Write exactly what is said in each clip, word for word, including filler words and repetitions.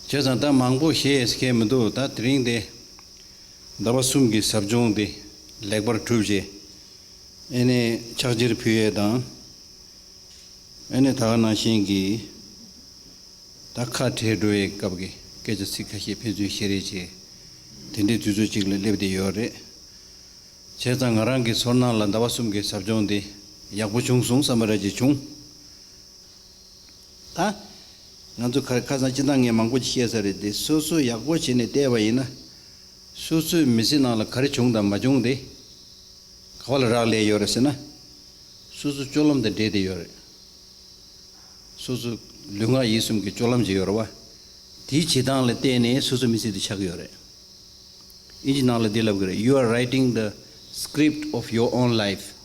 བྱས་ཙང་ད་མང་པོ་བཤད་ཡས་མཁན་མི་འདུག་ད་དེ་རིང་དེ་ཟླ་བ་གསུམ་གྱི་ཟབ་སྦྱོང་དེ་ལེགས་པར་གྲུབ་རྗེས། ཨེ་ནས་ཕྱག་འཁྱེར་ཕུལ་ཡས་དང་། ཨེ་ནས་ད་ག་ནང་བཞིན་གྱི་ད་ཁ་བྲལ་འགྲོ་ཡས་སྐབས་ཀྱི་སྐད་ཆ་ཚིག་ཁ་ཤས་ཕན་ཚུན་བཤད་རེས་བྱས། དེ་འདྲའི་དུས་ཚོད་ཅིག་ལ་སླེབས་བསྡད་ཡོད་རེད། བྱས་ཙང་ང་རང་གི་ཚོར་སྣང་ལ་ཟླ་བ་གསུམ་གྱི་ཟབ་སྦྱོང་དེ་ཡག་པོ་བྱུང་སོང་བསམ་པ་ར་ཅིག་བྱུང་། ད། ང་ཚོ་ཁ་ཁ་སང་སྤྱི་བཏང་ངས་མང་པོ་ཅིག་བཤད་ས་རེད་དེ། སོ་སོ་ཡག་པོ་བྱས་ནས་བལྟས་པ་ཡིན་ན། སོ་སོའི་མི་ཚེ་ནང་ལ་ག་རེ་བྱུང་དང་མ་བྱུང་དེ། ག་བ་ལ་རག་ལས་ཡོད་རེད་ཟེར་ན། སོ་སོ་སྤྱོད་ལམ་དང་འབྲེལ་བསྡད་ཡོད་རེད། སོ་སོ་ལུས་ངག་ཡིད་གསུམ་གྱི་སྤྱོད་ལམ་ཅིག་ཡོད་རེད་བ། དེའི་བྱེད་སྟངས་ལ་བལྟས་ནས་སོ་སོ་མི་ཚེ་འདི་ཆགས་ཀྱི་ཡོད་རེད། ཨིན་ཇི་ནང་ལ་འདི་ལབ་གི་རེད། You are writing the script of your own life.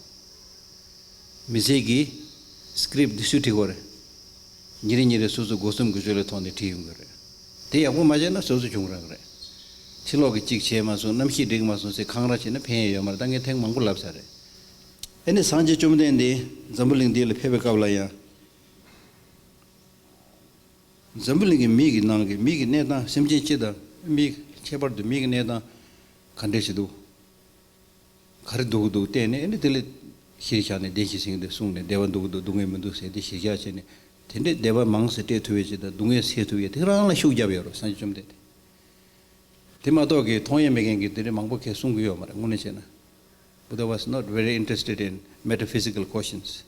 མི་ཚེ་གི་script་འདི་སུས་བྲིས་དགོས་རེད། ཉིན་རེ་ཉིན་རེ་སོ་སོ་སྒོ་གསུམ་གྱི་སྤྱོད་ལས་ཐོག་ནས་བྲིས་ཡོང་གི་རེད། དེ་ཡག་པོ་མ་བྱས་ན་སོ་སོ་གྱོང་རག་གི་རེད། ཕྱི་ལོགས་ཀྱི་གཅིག་བྱས་མ་སོང་། གནམ་གཤིས་འགྲིག་མ་སོང་ཟེར་འཁང་ར་བྱས་ན་ཕན་ཡས་ཡོད་མ་རེད། ད་ངས་ཐེངས་མང་པོ་ལབ་ཚར་རེད། ཨེ་ནི་སངས་རྒྱས་བཅོམ་ལྡན་འདས་འཛམ་བུ་གླིང་འདི་ལ་ཕེབས་པའི་སྐབས་ལ་ཡང་། འཛམ་བུ་གླིང་གི་མི་གི་ནང་གི་མི་གི་གནས་སྟངས། སེམས་ཅན་སྤྱི་དང་མི་ཁྱད་པར་དུ་མི་གི་གནས་སྟངས་ག་འདྲས་ཞིག་འདུག་ག་རེ་འདུག་འདུག་བལྟས་ནས། ཨ་ནི་དེ་ལ་གཞིར་བཞག་ནས་བདེ་སྐྱིད་ཟེར་མཁན་དེ་གསུངས་ནས། བདེ་བ་འདུག་འདུག་སྡུག་བསྔལ་མི་འདུག་ཟེར་དེ་གཞིར་བཞག་བྱས་ནས། དེ་འདྲའི་བདེ་བ་མང་ཙམ་སྤྲད་ཐུབ་པའི་ཆེད་དང་སྡུག་བསྔལ་སེལ་ཐུབ་ཡས་དེ་རང་ལ་ཤུགས་རྒྱབ་ཡོད་རེད། སངས་རྒྱས་བཅོམ་ལྡན་འདས། དེ་མ་གཏོགས་ཀྱི་མཐོང་ཡས་མེད་མཁན་གྱི་དེ་འདྲའི་མང་པོ་གས་གསུང་གི་ཡོད་མ་རེད། དངོས་གནས་བྱས་ན། Buddha was not very interested in metaphysical questions.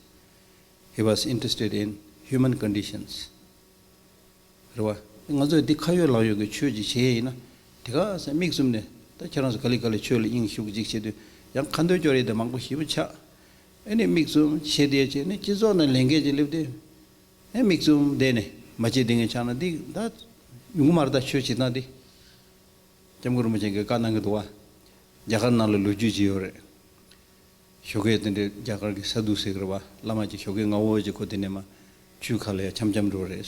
He was interested in human conditions. རེད་བ། ང་ཚོས་འདི་ཁ་ཡོད་ལག་ཡོད་ཀྱི་ཆོས་ཅིག་བྱས་ཡིན་ན། དེ་ག་ས་མིག་བཙུམ་ནས། ད་ཁྱེད་རང་ཚོ་ག་ལེ་ག་ལེ་ཆོས་ལ་དབྱིངས་ཞུགས་ཅིག་བྱེད་དུས། ཡང་ཁ་འདོན་སྐྱོར་ཡས་དེ་མང་པོ་ཞེ་པོ་ཆགས། ཨེ་ནི་མིག་བཙུམ་བྱས་བསྡད་བྱས་ནས་སྤྱི་ཚོགས་ནང་ལས་འགན་ཅིག་སླེབས་དུས། ཨེ་མིག་བཙུམ་བསྡད་ནས་མ་བྱེད་བསྡད་མཁན་ཆགས་ན་འདི་ད་ཡོང་གི་མ་རེད། ད་ཆོས་བྱེད་སྟངས་འདི། སྐྱབས་མགོན་རིན་པོ་ཆེ་གིས་བཀའ་གནང་གི་འདུག་བ། རྒྱ་གར་ནང་ལ་ལོ་རྒྱུས་ཅིག་ཡོད་རེད། ཞོགས་ཀས་དེ་འདྲའི་རྒྱ་གར་གྱི་ས་འདུ་ཟེར་གི་རེད་བ། བླ་མ་ཅིག་ཞོགས་ཀས་སྔ་བོ་ཅིག་ཁོ་དེ་ནས་མར་ཆུའི་ཁ་ལ་ཡར་འཆམ་འཆམ་འགྲོ་རེད།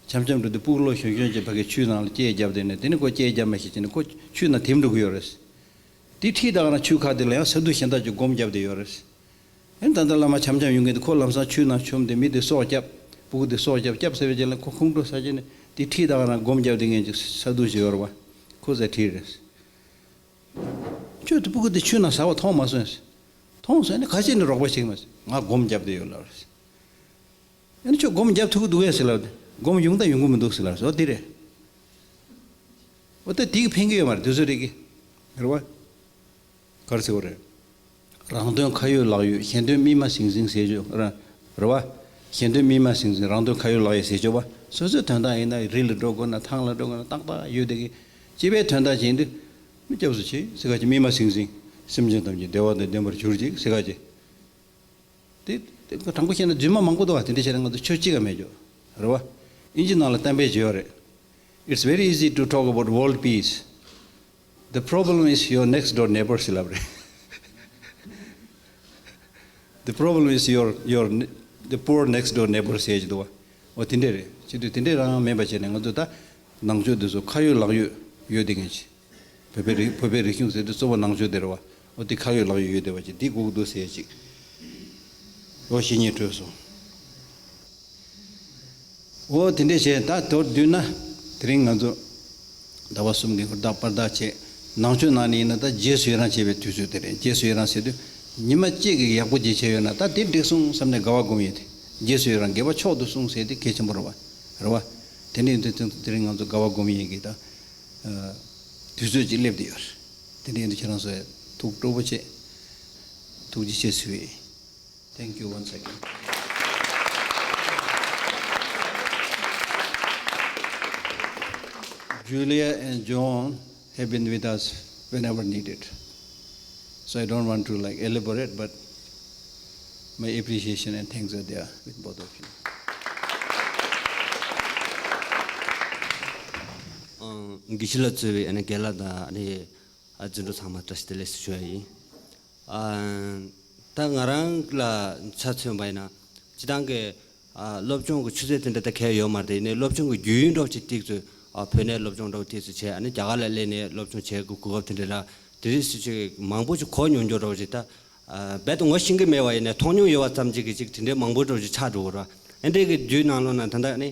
འཆམ་འཆམ་འགྲོ་དུས་སྤུ་གུ་ལོ་གཞོན་གཞོན་ཅིག་ཕ་གིར་ཆུའི་ནང་ལ་སྐྱེལ་རྒྱབ། བསྡད་ནས་དེ་ནས་ཁོ་སྐྱེལ་རྒྱབ་མ་ཤེས་བྱས་ནས་ཁོ་ཆུའི་ནང་དེད་འགྲོ་གི་ཡོད་རེད། དེ་ཁྲིད་ད་ག་རང་ཆུ་ཁ་དེ་ལ་ཡང་ས་འདུ་གཞན་དག་ཅིག་སྒོམ་རྒྱབ་བསྡད་ཡོད་རེད། ཨེ་ད་ལྟ་བླ་མ་འཆམ་འཆམ་ཡོང་མཁན་དེ་ཁོ་ལམ་སང་ཆུའི་ནང་མཆོངས་ཏེ་མི་དེ་སྲོག་བསྐྱབས། སྤུ་གུ་དེ་སྲོག་བསྐྱབས། བསྐྱབས་ཚར་བའི་རྗེས་ལ་ཁོ་ཁོང་ཁྲོ་ཟ་བྱས་ནས་དེ་ཁྲིད་ད་ག་རང་སྒོམ་རྒྱབ་བསྡད་མཁན་ཅིག་ས་འདུ་ཞིག་ཡོད་རེད་བ། ཁོ་ཟ་ཁྲིད་རེད། ཁྱོད་དེ་སྤུ་གུ་དེ་ཆུའི་ནང་ཟ་བ་མཐོང་མ་སོང་ཟེར། མཐོང་སོང་ན་ག་ཅི་ནས་རོགས་པ་བྱེད་ཀྱི་མ་ཟེར། ང་སྒོམ་རྒྱབ་བསྡད་ཡོད་ལབ་རེད། ཨ་ནི་ཁྱོད་སྒོམ་རྒྱབ་ཐུབ་ཀྱི་འདུག་གས་ཟེར་ལབ་དེ། སྒོམ་ཡོང་དང་ཡོང་གི་མི་འདུག་ཟེར་ལབ་རེད། འོ་དེ་རེད། འོ་ད་དེ་གིས་ཕན་གྱི་ཡོད་མ་རེད། དུས་ཚོད་རེ་གི། རེད་བ། ག་རེ་ཟེར་བ་རེད། རང་དོན་ཁ་ཡོད་ལག་ཡོད། གཞན་དོན་སྨིན་མ་ཟིང་ཟིང་ཟེར་ཆོག་ར། རེད་བ། གཞན་དོན་སྨིན་མ་ཟིང་ཟིང་། རང་དོན་ཁ་ཡོད་ལག་ཡོད་ཟེར་ཆོག་བ། སོ་སོའི་དོན་དག་ཡིན་ན་རི་ལ་འགྲོ་དགོས་ན་ཐང་ལ་འགྲོ་དགོས་ན་ཏག་ཏག་ཡོད་དེ་གི། སྤྱི་པའི་དོན་དག་བྱེད་དུས། མི་སྐྱབས་སུ་མཆི་ཟེར་ག་ཅིག་སྨིན་མ་ཟིང་ཟིང་། སེམས་ཅན་ཐམས་ཅད་བདེ་བ་དང་ལྡན་པར་གྱུར་ཅིག་ཟེར་ག་ཅིག་དེ་དེ་དྲང་པོ་བཤད་ན་རྫུན་མ་མང་པོ་འདུག་བ། དེ་འདྲ་བྱས་ན་ང་ཚོ་ཆོས་གཅིག་ག་མེད་ཀྱོ། རེད་བ། ཨིན་ཇི་ནང་ལ་གཏམ་དཔེ་ཅིག་ཡོད་རེད། It's very easy to talk about world peace. The problem is your next door neighbor ཟེར་ལབ་རེད། The problem is your, your ne- the poor next door neighbor ཟེར་གྱི་འདུག་བ། འོ་དེ་འདྲས་རེད། བྱེད་དུས་དེ་འདྲས་རང་མེད་པ་བྱས་ནས་ང་ཚོ་ད་ནང་ཆོས་འདི་ཚོ་ཁ་ཡོད་ལག་ཡོད་ཡོད་བསྡད་མཁན་ཅིག་བོད་པའི་རིག་བོད་པའི་རིག་གཞུང་ཟེར་དུས་གཙོ་བོ་ནང་ཆོས་དེ་རེད་བ། འོ་དེ་ཁ་ཡོད་ལག་ཡོད་ཡོད་བསྡད་པ་ཅིག་འདི་དགོས་ཀྱི་འདུག་ཟེར་ཅིག་འོ་བཤད་སྙིང་བྲོས་སོང་། འོ་དེ་འདྲས་བྱས། ད་མདོར་བསྡུས་ན་དེ་རིང་ང་ཚོ་ཟླ་བ་གསུམ་གྱི་ཧུར་ཐག་པར་ཐག་བྱས། ནང་ཆོས་ནང་ནས་ཡིན་ན་ད་རྗེས་སུ་ཡི་རང་བྱེད་པའི་དུས་ཚོད་དེ་རེད། རྗེས་སུ་ཡི་རང་ཟེར་དུས་ཉི་མ་གཅིག་གིས་ཡག་པོ་ཅིག་བྱས་ཡོད་ན་ད་དེ་འགྲིག་སོང་བསམ་ནས་དགའ་བ་སྒོམ་ཡས་དེ། རྗེས་སུ་ཡི་རང་དགེ་བ་མཆོག་ཏུ་གསུངས་ཟེར་དེ་གལ་ཆེན་པོ་རེད་བ། རེད་བ། དེ་འདྲ་ཡིན་དུས་དེ་རིང་ང་ཚོ་དགའ་བ་སྒོམ་ཡས་ཀྱི་ད་དུས་ཚོད་ཅིག་སླེབས་བསྡད་ཡོད་རེད། དེ་འདྲ་ཡིན་དུས་ཁྱེད་རང་ཚོས་ཐུགས་སྤྲོ་པོ་བྱས། ཐུགས་རྗེ་ཆེ་ཞུ་ཡས། Thank you once again. Julia and John have been with us whenever needed. So I don't want to, like, elaborate, but my appreciation and thanks are there with both of you. དགེ་བཤེས་ལགས་གཙོས་པའི་ཨ་ནི་རྒན་ལགས་དང་ཨ་ནི་ཨ་འཛིན་གྲོགས་ཚང་མ་བཀྲ་ཤིས་བདེ་ལེགས་ཞུ་ཡ་ཡིན། ཨ་ད་ང་རང་ལ་ཆ་མཚོན་པ་ཡིན་ན་སྤྱིར་བཏང་གི་ཨ་སློབ་སྦྱོང་གི་ཆུ་ཚད་དེ་འདྲ་ད་གས་ཡོད་མ་རེད། དེ་ཡིན་ནའི་སློབ་སྦྱོང་གི་རྒྱུན་འདྲ་བོ་ཅིག་ཏིག་ཙམ་ཨ་བོད་ནས་སློབ་སྦྱོང་འདྲ་བོ་ཏིག་ཙམ་བྱས། ཨ་ནི་རྒྱ་གར་ལ་སླེབས་ནས་སློབ་སྦྱོང་བྱེད་དགོས་གོ་སྐབས་དེ་འདྲ་ར་དེ་རིགས་སུ་ཆེ་མང་པོ་ཅིག་གོ་མྱོང་རྒྱུ་འདྲ་བོ་ཅིག་ད། རྦད་དེ་ངོ་ཤེས་ཀྱི་མེད་པ་ཡིན་ནའི་མཐོང་མྱོང་ཡོད་པ་ཙམ་ཅིག་གིས་ཅིག་དེ་འདྲའི་མང་པོ་འདྲ་བོ་ཅིག་ཆགས་འགྲོ་གི་རེད། ཨ་འདྲའི་གི་རྒྱུད་ནང་ལོགས་ན་ད་ལྟ་ནི་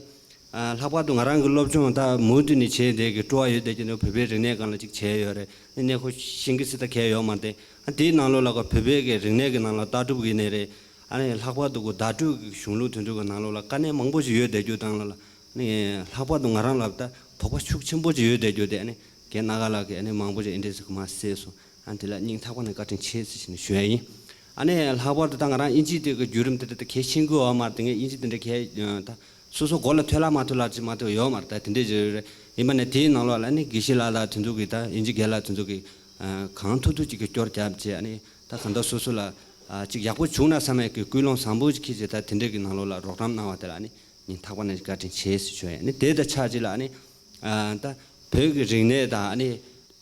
ལྷག་པར་དུ་ང་རང་གི་སློབ་སྦྱོང་ད་མུ་མཐུད་ནས་བྱས་བསྡད་ཀྱི་སྤྲོ་བ་ཡོད་བསྡད་ཀྱི་འདུག་བོད་པའི་རིག་གནས་སྒང་ལ་ཅིག་བྱས་ཡོད་རེད། ཨ་ནི་ཁོ་ཤེས་ཀྱི་སྲིད་ད་གས་ཡོད་མ་རེད། ཨ་དེའི་ནང་ལོགས་ལ་ཁོ་བོད་པའི་གི་རིག་གནས་ཀྱི་ནང་ལ་ལྟ་གྲུབ་ཡིན་ནའི་རེད། ཨ་ནི་ལྷག་པར་དུ་ཁོ་བརྡ་སྤྲོད་ཀྱི་གཞུང་ལུགས་དེ་ཚོ་གི་ནང་ལོགས་ལ་དཀའ་གནད་མང་པོ་ཞིག་ཡོད་བསྡད་རྒྱུ་དང་ལ་ལ། ནི་ལྷག་པར་དུ་ང་རང་ལ་ད་དོགས་པ་ཤུགས་ཆེན་པོ་ཅིག་ཡོད་བསྡད་རྒྱུ་དེ་ནི་རྒན་སྣ་དགའ་ལགས་ཀྱིས་ནི་མང་པོ་ཅིག་འདི་འདྲས་ཟེར་གི་མ་གསལ་སོང་། ཨ་དེ་ལ་སྙིང་ཐག་པ་ནས་བཀའ་དྲིན་ཆེ་ཟེར་ཞུ་ནས་ཞུ་ཡ་ཡིན། ཨ་ནི་ལྷག་པར་དུ་ད་ང་རང་དབྱིན་ཇི་དེ་གི་བརྒྱུད་རིམ་དེ་འདྲ་ད་གལ་ཤེས་ཀྱི་ཡོད་མ་རེད། དེ་ངས་དབྱིན་ཇི་དེ་འདྲ་གལ་ད་སོ་སོ་མགོ་ལ་ཐོན་ལ་མ་ཐོན་ལ་ཅིག་མ་ཐོན་ཡོད་མ་རེད། ད་དེ་འདྲས་ཅིག་རེད། ཡིན་པ་ནས་དེའི་ནང་ལོགས་ལ་ནི་དགེ་བཤེས་ལགས་ལ་དེ་ཚོ་གི་ད་དབྱིན་ཇི་རྒན་ལགས་དེ་ཚོ་གི་གང་ཐུབ་ཐུབ་ཅིག་གི་སྐྱོར་རྒྱབ་བྱས། ཨ་ནི་ད་གང་ལྟར་སོ་སོ་ལ་ཅིག་ཡག་པོ་བྱུང་ན་བསམ་ཡས་ཀྱི་ཀུན་སློང་བཟང་པོ་ཅིག་འཁྱེར་བྱས་ད་དེ་འདྲས་ཀྱི་ནང་ལོགས་ལ་རོགས་རམ་གནང་བ་དེ་ལ་ནི། སྙིང་ཐག་པ་ནས་བཀའ་དྲིན་ཆེ་ཞེས་ཞུ་ཡ་ནི་དེ་དང་ཆ་གཅིག་ལ་ནི། ཨ་ད་བོད་ཀྱི་རིག་གནས་དང་ནི།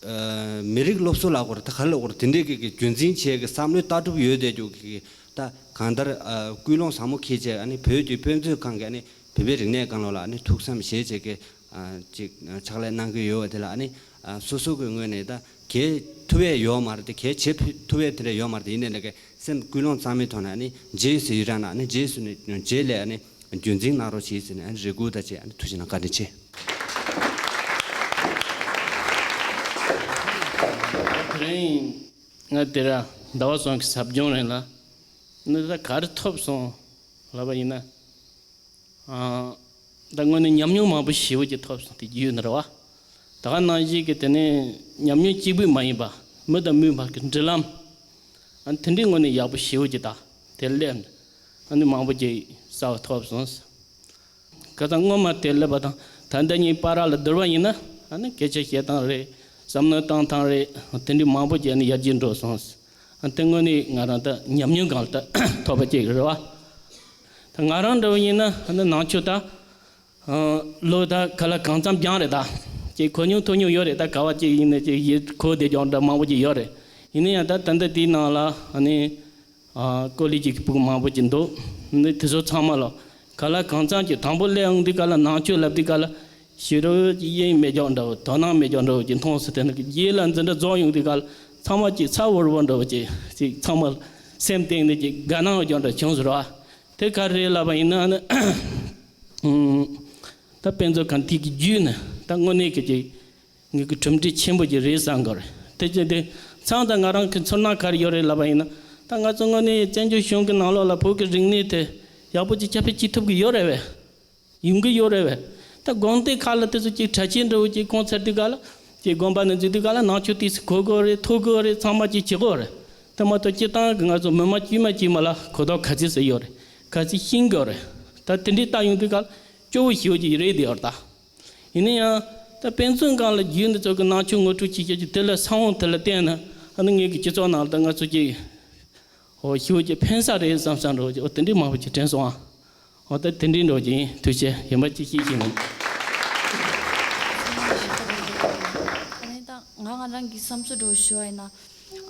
ཨ་མི་རིགས་སློབ་གསོ་ལ་སྐོར་ད་ག་ལ་སྐོར་དེ་འདྲའི་གི་གི་རྒྱུན་འཛིན་བྱེད་ཀྱི་བསམ་བློའི་ལྟ་གྲུབ་ཡོད་བསྡད་རྒྱུ་གི་ད་གང་ལྟར་ཨ་ཀུན་སློང་བཟང་པོ་འཁྱེར་བྱས་ནི་བོད་ཀྱི་དཔེ་མཛོད་ཁང་གི་ནི་བོད་པའི་རིག་གནས་སྒང་ལོགས་ལ་ནི་ཐུགས་བསམ་བཞེས་བྱས་ཀྱི་ཨ་ཅིག་ཕྱག་ལས་གནང་གི་ཡོད་པ་དེ་ལ་ནི་ཨ་སོ་སོ་གི་ངོས་ནས་ད་གལ་ཐུབ་ཡས་ཡོད་མ་རེད། དེ་གལ་བྱེད་ཐུབ་ཡས་དེ་འདྲ་ཡོད་མ་རེད། དེ་ཡིན་ནའི་ལས་ཀའི་སེམས་ཀུན་སློང་གཙང་མའི་ཐོག་ནས་ནི་རྗེས་སུ་ཡི་རང་ན་ནི་རྗེས་སུ་ནི་རྗེས་ལས་ནི་རྒྱུན་འཛིན་གནང་རོགས་བྱེད་ཟེར་ནས་རེ་སྐུལ་དང་བཅས་ཐུགས་རྗེ་གནང་། བཀའ་དྲིན་ཆེ། དེ་རིང་ང་དེ་ར་ཟླ་བ་གསུམ་གྱི་ཟབ་སྦྱོང་རིང་ལ་ནི་ད་ག་རེ་ཐོབ་སོང་ལབ་པ་ཡིན་ན། ཨ་ད་དངོས་གནས་ཉམས་མྱོང་མང་པོ་ཞེ་པོ་ཅིག་ཐོབ་སོང་། དེ་རྒྱུད་ནི་རེད་བ། ད་ག་ནང་བཞིན་གྱི་དེ་ནས་ཉམས་མྱོང་གཅིག་པུས་མ་ཡིན་པ་མི་དང་མིའི་བར་གྱི་འབྲེལ་ལམ། ཨ་ནི་དེ་འདྲའི་ངོས་ནས་ཡག་པོ་ཞེ་པོ་ཅིག་ད་དེ་སླེབས་ནས་ཨ་ནི་མང་པོ་ཅིག་གསར་པ་ཐོབ་སོང་། ཁ་སང་སྔོན་མ་དེ་སླེབས་པ་དང་ད་ལྟ་གཉིས་བར་ལ་བསྡུར་བ་ཡིན་ན་ཨ་ནི་སྐད་ཆ་བཤད་སྟངས་རེད། བསམ་བློ་བཏང་སྟངས་རེད། དེ་འདྲའི་མང་པོ་ཅིག་ཨ་ནི་ཡར་རྒྱས་འགྲོ་སོང་། ཨ་དེ་དངོས་གནས་ང་རང་ད་ཉམས་མྱོང་སྒང་ལ་ད་ཐོབ་པ་ཅིག་རེད་བ། ད་ང་རང་འདྲ་བོ་ཡིན་ན་ཨ་ནི་ནང་ཆོས་ད། ཨ་ལོ་ད་ག་ལ་གང་འཚམ་སྦྱངས་རེད་ད། ཅིག་གོ་མྱོང་ཐོས་མྱོང་ཡོད་རེད། ད་ག་བ་ཅིག་ཡིན་ན་ཅིག་ཡིད་གོ་བདེ་སྦྱོང་འདྲ་མང་པོ་ཅིག་ཡོད་རེད། ཡིན་ན་ཡང་ད་ད་ལྟ་དེའི་ནང་ལ་ཨ་ནི་ཨ་ཀོ་ལི་ཅིག་གི་ཕྲུ་གུ་མང་པོ་ཅིག་འདུག་ནི་དེ་ཚོ་ཚང་མ་ལ་ག་ལ་གང་འཚམ་ཅིག་དང་པོ་སླེབས་ཡོང་དུས་ག་ལ་ནང་ཆོས་ལབ་དུས་ག་ལ་ཞེ་དྲག་ཅིག་དབྱིངས་མེད་སྦྱོང་འདྲ་བོ་དོ་སྣང་མེད་སྦྱོང་འདྲ་བོ་ཅིག་མཐོང་སོང་། དེ་ནི་རྗེས་ལ་འཛིན་གྲྭ་རྫོགས་ཡོང་དུས་ག་ལ་ཚང་མ་ཅིག་ཚ་འུར་འུར་འདྲ་བོ་ཅིག་ཅིག་ཚང་མ་སེམས་གཏིང་ནས་ཅིག་དགའ་སྣང་སྦྱོང་འདྲ་བྱུང་སོང་ར། དེ་ག་རེ་ལབ་པ་ཡིན་ན་ནི། ཨུམ། ད་དཔེ་མཛོད་ཁང་དེ་གི་བརྒྱུད་ནས་ད་དངོས་གནས་ཀྱི་ཅིག་ངེད་ཀྱི་གྲུབ་འབྲས་ཆེན་པོ་ཅིག་རེད་བསམ་གི་རེད། དེ་ཅི་སྟེ་མཚམས་དང་ང་རང་གི་ཚོར་སྣང་ག་རེ་ཡོད་རེད་ལབ་པ་ཡིན་ན། ད་ང་ཚོ་དངོས་གནས་བཙན་བྱོལ་གཞུང་གི་ནང་ལོགས་ལ་བོད་ཀྱི་རིག་གནས་དེ་ཡག་པོ་ཅིག་ཁྱབ་སྤེལ་བྱེད་ཐུབ་ཀྱི་ཡོད་རེད་བས། ཡོང་གི་ཡོད་རེད་བས། ད་དགོན་སྡེ་ཁག་ལ་དེ་ཚོ་ཅིག་གྲྭ་ཆས་འདྲ་བོ་ཅིག་གོན་ཚར་དུས་ག་ལ་ཅིག་དགོན་པ་ནས་འཛུལ་དུས་ག་ལ་ནང་ཆོས་ཏོག་ཙམ་གོ་དགོས་རེད། ཐོས་དགོས་རེད། ཚང་མ་ཅིག་བྱེད་དགོས་རེད། དེ་མ་གཏོགས་སྤྱིར་བཏང་གི་ང་ཚོ་མི་མང་དཀྱུས་མ་དཀྱུས་མ་ལ་གོ་རྟོགས་ག་ཚོད་ཙམ་ཡོད་རེད། ག་ཚོད་ཤེས་དགོས་རེད། ད་དེ་འདྲའི་ལྟ་ཡོང་དུས་ག་ལ་སྐྱོ་བོ་ཞེ་པོ་ཅིག་རེད་དེ་ཡོད་རེད་ད། ཡིན་ན་ཡང་ད་དཔེ་མཛོད་ཁང་ལ་བརྒྱུད་འདི་ཚོ་གི་ནང་ཆོས་ངོ་སྤྲོད་བྱེད་ཆོག་ཅིག་དེ་ལ་ས་བོན་དེ་ལ་བརྟེན་ནས་ཨ་ནི་ངེད་ཀྱི་སྤྱི་ཚོགས་ནང་ལ་ད་ང་ཚོ་ཅིག་འོ་ཞེ་པོ་ཅིག་ཕན་ས་རེད་བསམ་བསམ་འདྲ་བོ་ཅིག་འོ་དེ་འདྲའི་མང་པོ་ཅིག་དྲན་སོང་ཨ། འོ་ད་དེ་འདྲའི་འདྲ་བོ་ཅིག་ཡིན། ཐུགས་རྗེ་ཆེ། གཞན་པ་ཅིག་ཤེས་ཀྱི་མིན། ཨ་ནི་ད་ང་ང་རང་གི་བསམ་ཚུལ་འདྲ་བོ་ཞུ་བ་ཡིན་ན།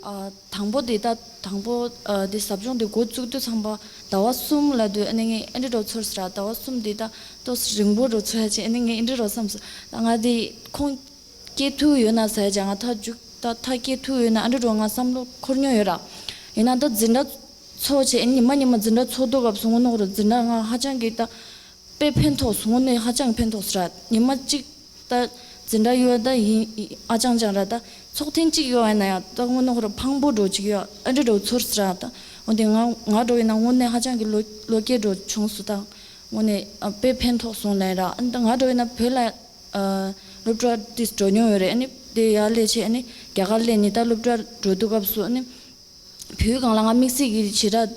ཨ་དང་པོ་དེ་ད་དང་པོ་ཨ་དེ་ཟབ་སྦྱོང་དེ་འགོ་བཙུགས་དུས་ཙམ་པ་ཟླ་བ་གསུམ་ལབ་དུས་ཨ་ནི་ངས་ཨེ་འདྲ་འདྲ་བོ་ཚོར་སོང་ར། ཟླ་བ་གསུམ་དེ་ད་ཏོག་ཙམ་རིང་པོ་འདྲ་བོ་ཚོར་ཡ་ཅིག་ཨ་ནི་ངས་ཨེ་འདྲ་འདྲ་བོ་བསམ་སོང་། ད་ང་དེ་ཁོང་སྐྱེལ་ཐུབ་ཡོད་ན་ཟེར་ཡ་ཅིག་ང་ཐག་མཇུག་ད་ཐག་སྐྱེལ་ཐུབ་ཡོད་ན་ཨེ་འདྲ་འདྲ་བོ་ང་བསམ་བློ་འཁོར་མྱོང་ཡོད་ར། ཡིན་ན་ད་འཛིན་གྲྭ་ཚོགས་བྱས་ཉི་མ་ཉི་མ་འཛིན་གྲྭ་ཚོགས་དུས་སྐབས་སུ་དངོས་གནས་ཁོ་རང་འཛིན་གྲྭ་ང་ཧ་ཅང་གི་ད་དཔེ་ཕན་ཐོགས་སོང་། དངོས་གནས་ཧ་ཅང་ཕན་ཐོགས་སོང་ར། ཉི་མ་གཅིག་ད་འཛིན་གྲྭ་ཡོད་ད་ཡིན་ཨ་ཅང་ཅང་ར། ད་ཚོགས་ཐེངས་གཅིག་ཡོད་ཡིན་ན་ཡང་ད་དངོས་གནས་ཁོ་རང་ཕངས་པོ་འདྲ་ཅིག་ཡོད་ཨ་འདྲ་འདྲ་བོ་ཚོར་སོང་ར། ད་འོན་ཏེ་ང་ང་འདྲ་ཡིན་ན་དངོས་གནས་ཧ་ཅང་གི་བློ་བློ་སྐྱེད་འདྲ་བྱུང་སོང་། ད་དངོས་གནས་ཨ་དཔེ་ཕན་ཐོགས་སོང་ལབ་ར། ཨ་ནི་ད་ང་འདྲ་ཡིན་ན་བོད་ལ་ཨ་སློབ་གྲྭ་དེ་འགྲོ་མྱོང་ཡོད་རེད། ཨ་ནི་དེ་ཡར་སླེབས་བྱས་ཨ་ནི་རྒྱ་གར་སླེབས་ནས་ད་སློབ་གྲྭ་འགྲོ་དུས་སྐབས་སུ་ཨ་ནི། བོད་སྒང་ལ་ང་དམིགས་བསལ་གྱི་ཞེ་དྲག་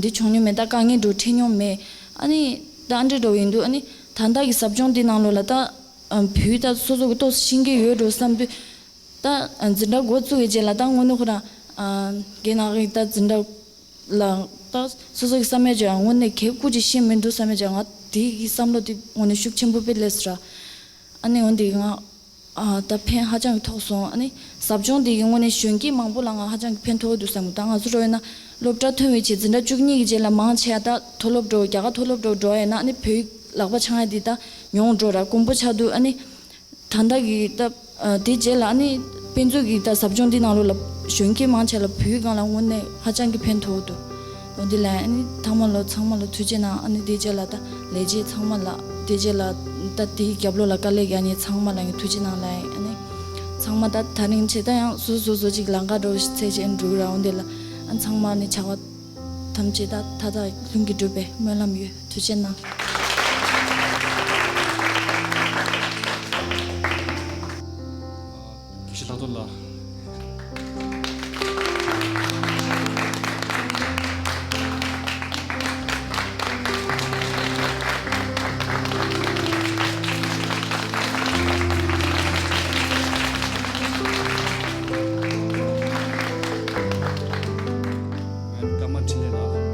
འདི་བྱུང་མྱོང་མེད། ད་དཀའ་ངལ་འདྲ་བོ་འཕྲད་མྱོང་མེད། ཨ་ནི་ད་ཨ་འདྲ་འདྲ་བོ་ཡིན་དུས་ཨ་ནི་ད་ལྟ་གི་ཟབ་སྦྱོང་འདི་ནང་ལོགས་ལ་ད་བོད་ད་སོ་སོ་གི་ཏོག་ཙམ་ཤེས་ཀྱི་ཡོད་འགྲོ་བསམ་དུས། ད་འཛིན་གྲྭ་འགོ་བཙུགས་པའི་རྗེས་ལ་ད་དངོས་གནས་ཁོ་རང་རྒན་ནག་གི་ད་འཛིན་གྲྭ་ལ་ད་སོ་སོ་གི་བསམ་ཡས་ཅིག་དངོས་གནས་གལ་ཁུར་ཅིག་ཤེས་མི་འདུག་བསམ་ཡས་ཅིག་ང་དེ་གི་བསམ་བློ་དེ་དངོས་གནས་ཤུགས་ཆེན་པོ་དཔེ་སླེབས་སོང་ར། ཨ་ནི་འོན་ཏེ་ང་ ཨ་ད་ཕན་ཧ་ཅང་གི་ཐོགས་སོང་། ཨ་ནི་ཟབ་སྦྱོང་འདི་གི་དངོས་གནས་གཞོན་སྐྱེས་མང་པོ་ལ་ང་ཧ་ཅང་གི་ཕན་ཐོགས་འདུག་བསམ་གི། ད་ང་ཚོ་འགྲོ་ཡོད་ན་སློབ་གྲྭ་ཐོན་པའི་རྗེས་འཛིན་གྲྭ་བཅུ་གཉིས་ཀྱི་རྗེས་ལ་མང་ཆེ་བ་ད་མཐོ་སློབ་འགྲོ་རྒྱ་གར་མཐོ་སློབ་འགྲོ་འགྲོ་ཡོད་ན་ཨ་ནི་བོད་ཡིག་ལག་པ་འཆང་ཡ་འདི་ད་ཉུང་འགྲོ་ར་དཀོན་པོ་ཆགས་འདུག། ཨ་ནི་ད་ལྟ་གི་ད་ཨ་དེ་རྗེས་ལ་ཨ་ནི་དཔེ་མཛོད་ཀྱི་ད་ཟབ་སྦྱོང་འདི་ནང་ལོགས་ལ་གཞོན་སྐྱེས་མང་ཆེ་ལ་བོད་ཡིག་སྒང་ལ་དངོས་གནས་ཧ་ཅང་གི་ཕན་ཐོགས་འདུག། འོ་འདི་ལ་ཨ་ནི་ཚང་མ་ལ་ཚང་མ་ལ་ཐུགས་རྗེ་གནང་། ཨ་ནི་དེ་རྗེས་ལ་ད་ལས་བྱེད་ཚང་མ་ལ་དེ་རྗེས་ལ་ད་དེའི་རྒྱབ་ལོགས་ལ་དཀའ་ལས་རྒྱག་མཁན་ཚང་མ་ལ་ངས་ཐུགས་རྗེ་གནང་ལབ་ཡིན། ཨ་ནི་ཚང་མ་ད་ད་རིང་བྱས་ད་ཡང་སོ་སོ་སོ་ཅིག་ལམ་ཁ་འགྲོ་ཚེ་བྱས་འགྲོ་གི་ར། འོ་འདི་ལ་ཨ་ཚང་མ་ནི་བྱ་བ་ཐམས་ཅད་ད་མཐའ་དག་ལྷུན་གྱིས་གྲུབ་པའི་སྨོན་ལམ་ཡོད། ཐུགས་རྗེ་གནང་། དགེ་བཤེས་ལྷག་རྡོར་ལགས། ཀརྨ་འཕྲིན་ལས་ལགས།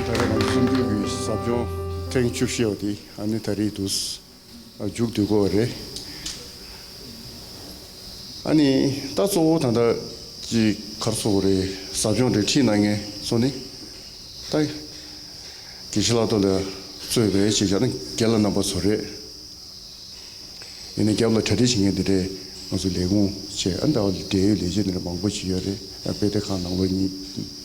ད་རེས་ང་ཚོ་གསུམ་བཅུའི་ཟབ་སྦྱོང་ཐེངས་བཅུ་བཞི་པ་དེ་ཨ་ནི་ད་རེས་དུས་མཇུག་བསྡུ་དགོས་པ་རེད། ཨ་ནི་ད་གཙོ་བོ་ད་ལྟ་ཅིག་ག་རེ་ཟེར་དགོས་རེད། ཟབ་སྦྱོང་འདི་ཁྲིད་གནང་མཁན་ཚོ་ནི་ད་དགེ་བཤེས་ལྷག་རྡོར་ལགས་གཙོས་པའི་ཅིག་བྱས་ན་རྒན་ལགས་རྣམ་པ་ཚོ་རེད། ཡིན་ནའི་རྒྱབ་ལ་གྲ་སྒྲིག་བྱེད་མཁན་དེ་འདྲས་ང་ཚོ་ལས་ཁུངས་བྱས། ཨ་ནི་ད་བར་འབྲེལ་ཡོད་ལས་བྱེད་དེ་འདྲ་མང་པོ་ཅིག་ཡོད་རེད། ཨ་དཔེ་དེབ་ཁང་ནང་ལོགས་གཉིས་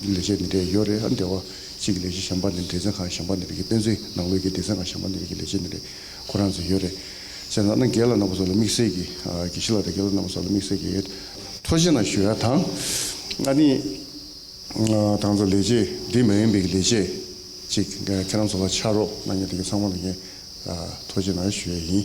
ལས་བྱེད་དེ་འདྲས་ཡོད་རེད། ཨ་ནི་སྡེ་བ་གཅིག་གི་ལས་བྱེད་གཞན་པ་དེ་སྡེ་ཚན་ཁག་གཞན་པ་དེ་འདྲ་གི་དཔེ་མཛོད་ནང་ལོགས་ཀྱི་སྡེ་ཚན་ཁག་གཞན་པ་དེ་འདྲ་གི་ལས་བྱེད་དེ་འདྲས་ཁོ་རང་ཚོ་ཡོད་རེད། བྱས་ཙང་ཨ་ནི་རྒན་ལགས་རྣམ་པ་ཚོ་ལ་དམིགས་བསལ་གྱི་ཨ་དགེ་བཤེས་ལགས་དང་རྒན་ལགས་རྣམ་པ་ཚོ་ལ་དམིགས་བསལ་གྱི་ཐུགས་རྗེ་གནང་ཞུ་ཡ་དང་། ཨ་ནི་ཨ་ད་ང་ཚོ་ལས་བྱེད་འདི་མ་ཡིན་པའི་ལས་བྱེད་ཅིག་ཁྱེད་རང་ཚོ་ལ་ཕྱག་རོགས་གནང་མཁན་དེ་གི་ཚང་མ་ལ་ངས་ཨ་ཐུགས་རྗེ་གནང་ཞུ་ཡ་ཡིན།